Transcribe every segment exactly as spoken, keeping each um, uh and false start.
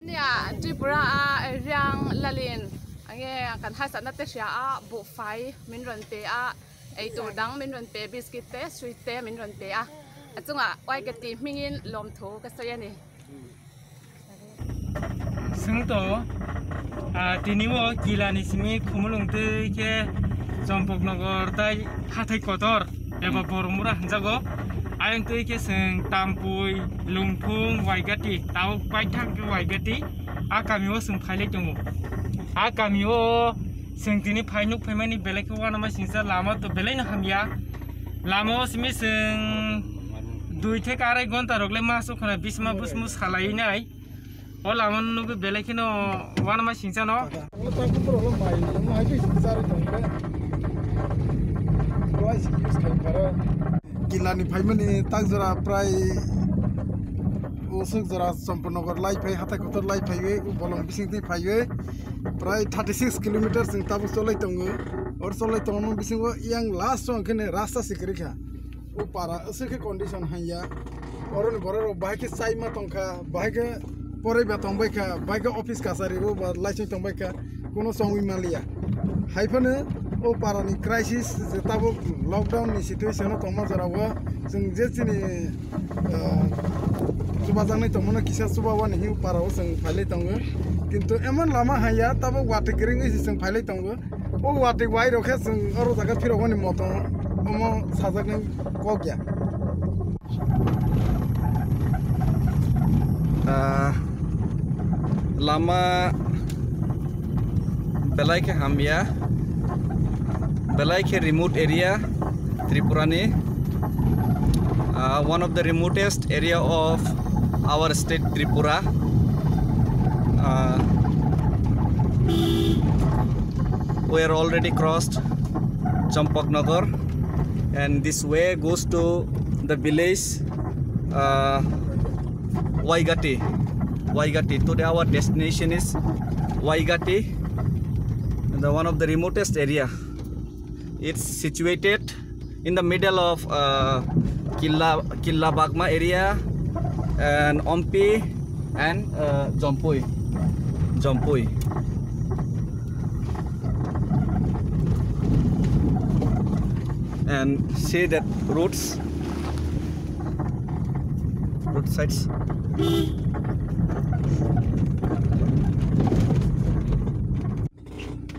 Nia Tripura a Riang Lalin ange kan hai sana te sia a bu fai min ron pe a ei tu dang min ron pe biscuit te sweet te min ron pe a achunga wai ke ti mingin lom thu ka saya ni. Sengto, ah, tini o kila ni simi khumulung tei khe Chompoknogor tai hathai kotor eba Boromura hinjago. Ayang tei khe seng Tampui, Lungphung, Waigati, tao paithak khe Waigati. A kami o seng phailai tongo. A kami o seng tini phai nuk phaimani belai khe uanama singsa lama to belai no hamya. Lama o simi seng dui theke arai gonta rok le ma so khana bisma busmu salai nai. O lama no nugwi belai kheno uanama singsa no. Ang tak pura lo mai, ang hai tu sari tong khe. Lai si use khai para. Kila ni phaimani tak jora prai usuk jora Chompoknogor lai phai, hathai kotor lai phaiwi, bolong bising twi phaiwi. Prai thirty six kilometer sing tabuk cholai tongo. Or cholai tongma bisingo yang last song khe ne rasta sikri kha. O para aswk khe condition hanya. Oroni borok rok bahai khe chai ma tong kha, bahai khe poroi ba tong bai kha, bahai khe office kasari o ba laising tong bai kha, kuno songwi ma liya. Hai phano o para ni crisis je tabuk lockdown ni situation o tongma jora o chwng je chini, ah, chubajaknai tongmano kisa chuba wani hiu para o chwng phailai tongo. Kintu emon lama hanya tabuk watwi kwrwngwi se chwng phailai tongo. O watwi wai rok khe chwng oro jaga phirok mani moto omo sajaknai kok ya. Ah, lama belai khe hamya, belai khe remote area Tripura ni, ah, one of the remotest area of our state Tripura. Uh, we are already crossed Chompoknogor, and this way goes to the village, uh, Waigati. Waigati. Today our destination is Waigati, the one of the remotest area. It's situated in the middle of, uh, Killa, Killa Bagma area and Ompi and, uh, Jompui. Jompui. And see that roads, road sides.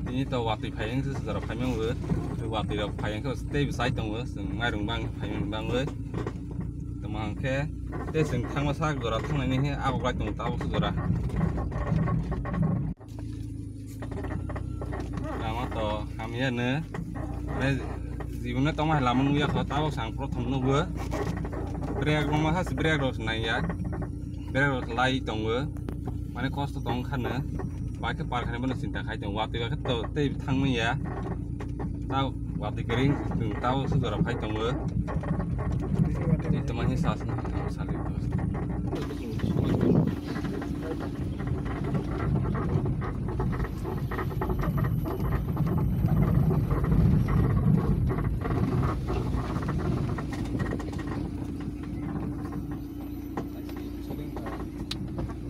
Tini to watwi phai wng se jora phai mangwi. Watwi rok phai wng khe tei bwsai tongo, chwng mairung bang phai mangwi. Tamo hwn khe tei chwng thangma sak jora thangnaini khe agok lai tongo tabuk se jora. Lama to hamya no. Jibono tongma hai lama nukya kho, tabuk sang prothom nukgo. Brake rok ma has brake rok naiya. Brake rok lai tongo. Mane kosto tong khano. Bai khe par khani bono chinta khai tongo. Watwi bai khe to tei thangmaya. Ta watwi kering tao sujora phai tongo. Ni toma hi sas ni tamo sali.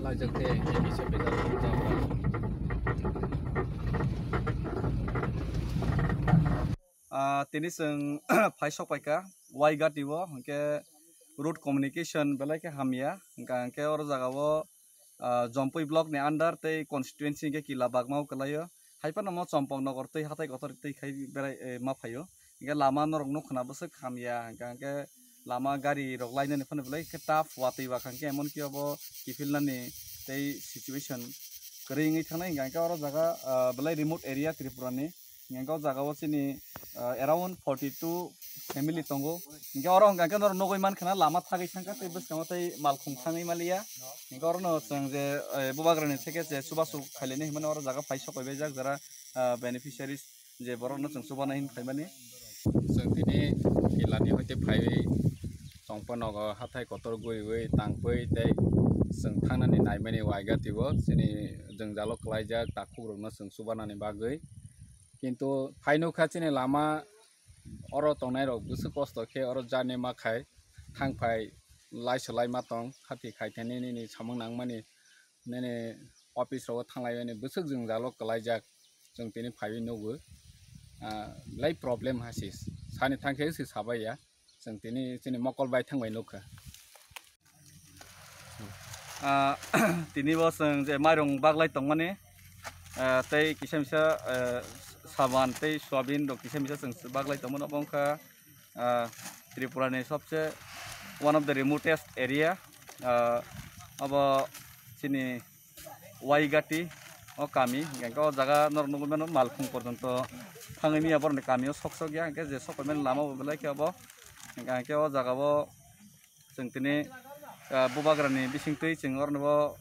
Laijak te, episode. Ah, tini chwng phai sok paikha Waigati o, hwnkhe road communication belai khe hamya, hwnkha hwnkhe oro jaga o, ah, Jompui block ni under tei constituency hwnkhe Kila Bagma o kwlaio, hai phano mo Chompok Nogor tei hatai kotor tei khai berai, eh, ma phaio, hwnkhe lama norok nukha na bwswk hamya, hwnkha hwnkhe lama gari rok lainani phano belai khe tough, watwi bakha hwnkhe emon ki obo kiphilnani tei situation kwrwi wngwi thangnai, hwnkha hwnkhe oro jaga, ah, belai remote area Tripura ni. Hingke o jaga o chini, ah, around forty two family tongo. Hingke oro hingke norok nogoi mankha na lama thagwi thangkha tei bwskango tei malkhung thangwi maliya. Hingke oro no chwng je, eh, bubagrani theke je chubachu khailani hinmani oro jaga phai sokoi baijak jara, ah, beneficiaries je borok no chwng chubana hin phaimani. Chwng tini Kilani hoite phaiwi Chongpa nogo hathai kotor guriwi tangpui tei chwng thangnani naimani waigati o chini jwngjalo kwlaijak takhuk rokno chwng chubanani bagwi. Kintu phainukha chini lama oro tongnairok bwswk kosto khe oro journey ma khai thang phai lai se lai ma tong khati khai thani nini samung nangmani nini office rogo thanglai bini bwswk jwngjalo kwlaijak, chwng tini phaiwi nugo. Ah, belai problem ha se, sani thangkhe se sabai ya, chwng tini chini mokol bai thangbai nukha. Ah, tini bo chwng je mairung baglai tongmani, ah, tei kisa misa, ah, saban tei soyabin rok kisa misa chwng baglai tongmani, obo wngkha, ah, Tripura ni sobse one of the remotest area, ah, abo chini Waigati o kami, hingke o jaga norok nugui mano Malkhung porjonto thangwi manya borokni kami o sok sok ya, hingke je sok paimani lama bo belai khe obo, hingke o jaga o chwng tini, ah, bubagrani bisingtwi chwng oroni bo,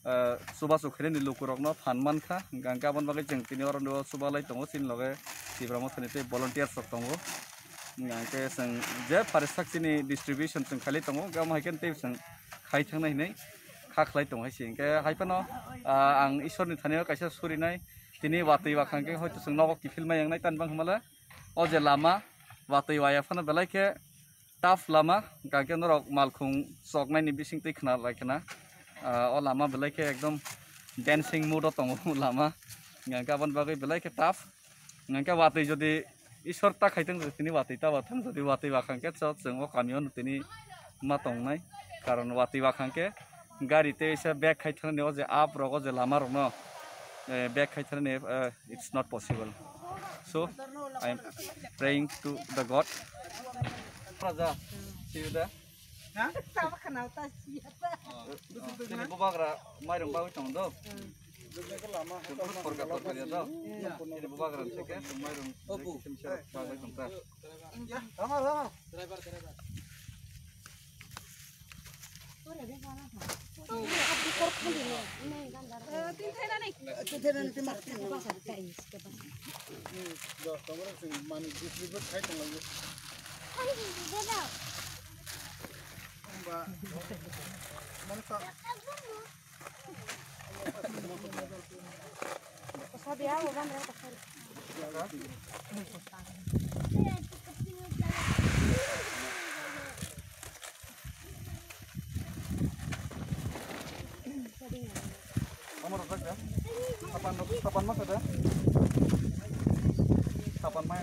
ah, chubachu khainani lukurokno phan mankha, hingke aboni bagwi chwng tini oroni bo chubalai tongo chini loge Tipra Mothani tei volunteers rok tongo. Hingke chwng je pharisakchini distribution chwng khailai tongo, hingke omo hai khe tei chwng khai thangnai hinwi kha khlai tongo hai se. Hingke hai phano, ah, ang Ishwarni thani o kaisa surinai, tini watwi wakhang khe hoito chwng nogo kiphil mai wngnai tani bang hwnmale. O je lama, watwi waya phano belai khe tough lama, hingke norok Malkhung choknaini bisingtwi khna lai khna. Ah, o lama belai khe ekdom dancing mood o tongo lama. Hingke aboni bagwi belai khe tough. Hingke watwi jodi Ishwar ta khai tong, tini watwi ta wathang, jodi watwi wakhang khe cho chwng o kami o tini ma tongnai. Karon watwi wakhang khe gari tei sa bag khai thani o je up rogo je lama rokno, eh, bag khai thani, eh, it's not possible. So I am praying to the God. Raja, see you there. Ha? Tini bubagra mairung bagwi tong do. Chwng khorka khorka ya do. Tini bubagra se khe chwng mairung kisim se bagwi tong ta. Sapan, sapan ma kada? Sapan ma.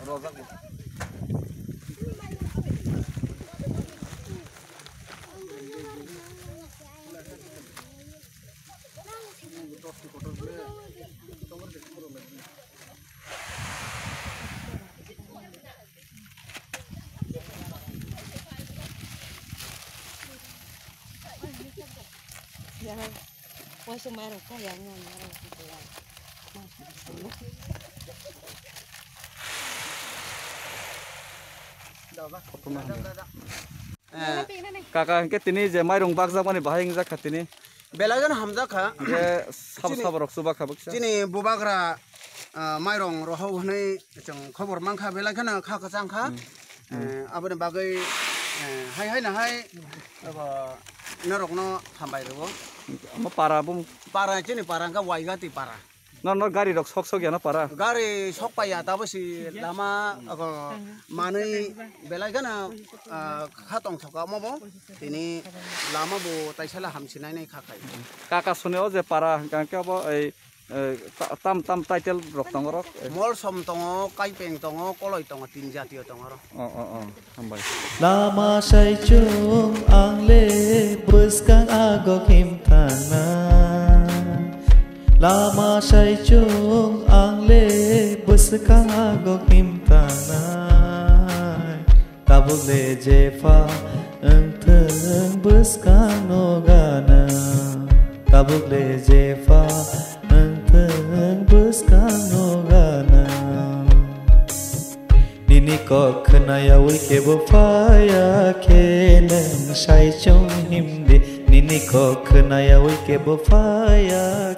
Rojak. Yang, waisa mairung kok yang, yang, yang, yang. Eh, kaka, hingke tini je mairung bakjakmani bahai wngjakha tini. Belai kheno hamjakha. Hingke sabo, chini, sabo rok chuba kha baksa. Chini bubagra, ah, mairung rohok hwnwi chwng khobor mankha, belai kheno kha kwchang kha. Hmm. Eh, aboni bagwi, eh, hai hai na hai, abo norokno hambai rwo. Omo para bum. Para, chini para wngkha Waigati para. No, no, gari rok sok sok ya na para? Gari sok pai ya, tabo si lama, ako, manwi belai kheno, ah, kha tong thoka omo bo. Tini lama bo taisala hamsinai nai kha khai. Kaka suni o je para hingka hingke obo ei, eh, ta-, tam tam title rok tongo rok. Molsom tongo, kaipeng tongo, koloi tongo, tin jatiyo tongo oro. O, o, o. Hambai. Lama saichung ang le bwskang agok himthana. Lama saichung ang le bwskang agok himthana. Tabuk le jepha wngthwng bwskang no gana. Tabuk le jepha wngthwng bwskang no gana. Nini kok khwnayaui kebo phaiya khe nwng saichung himdi. Nini kok khwnayaui kebo phaiya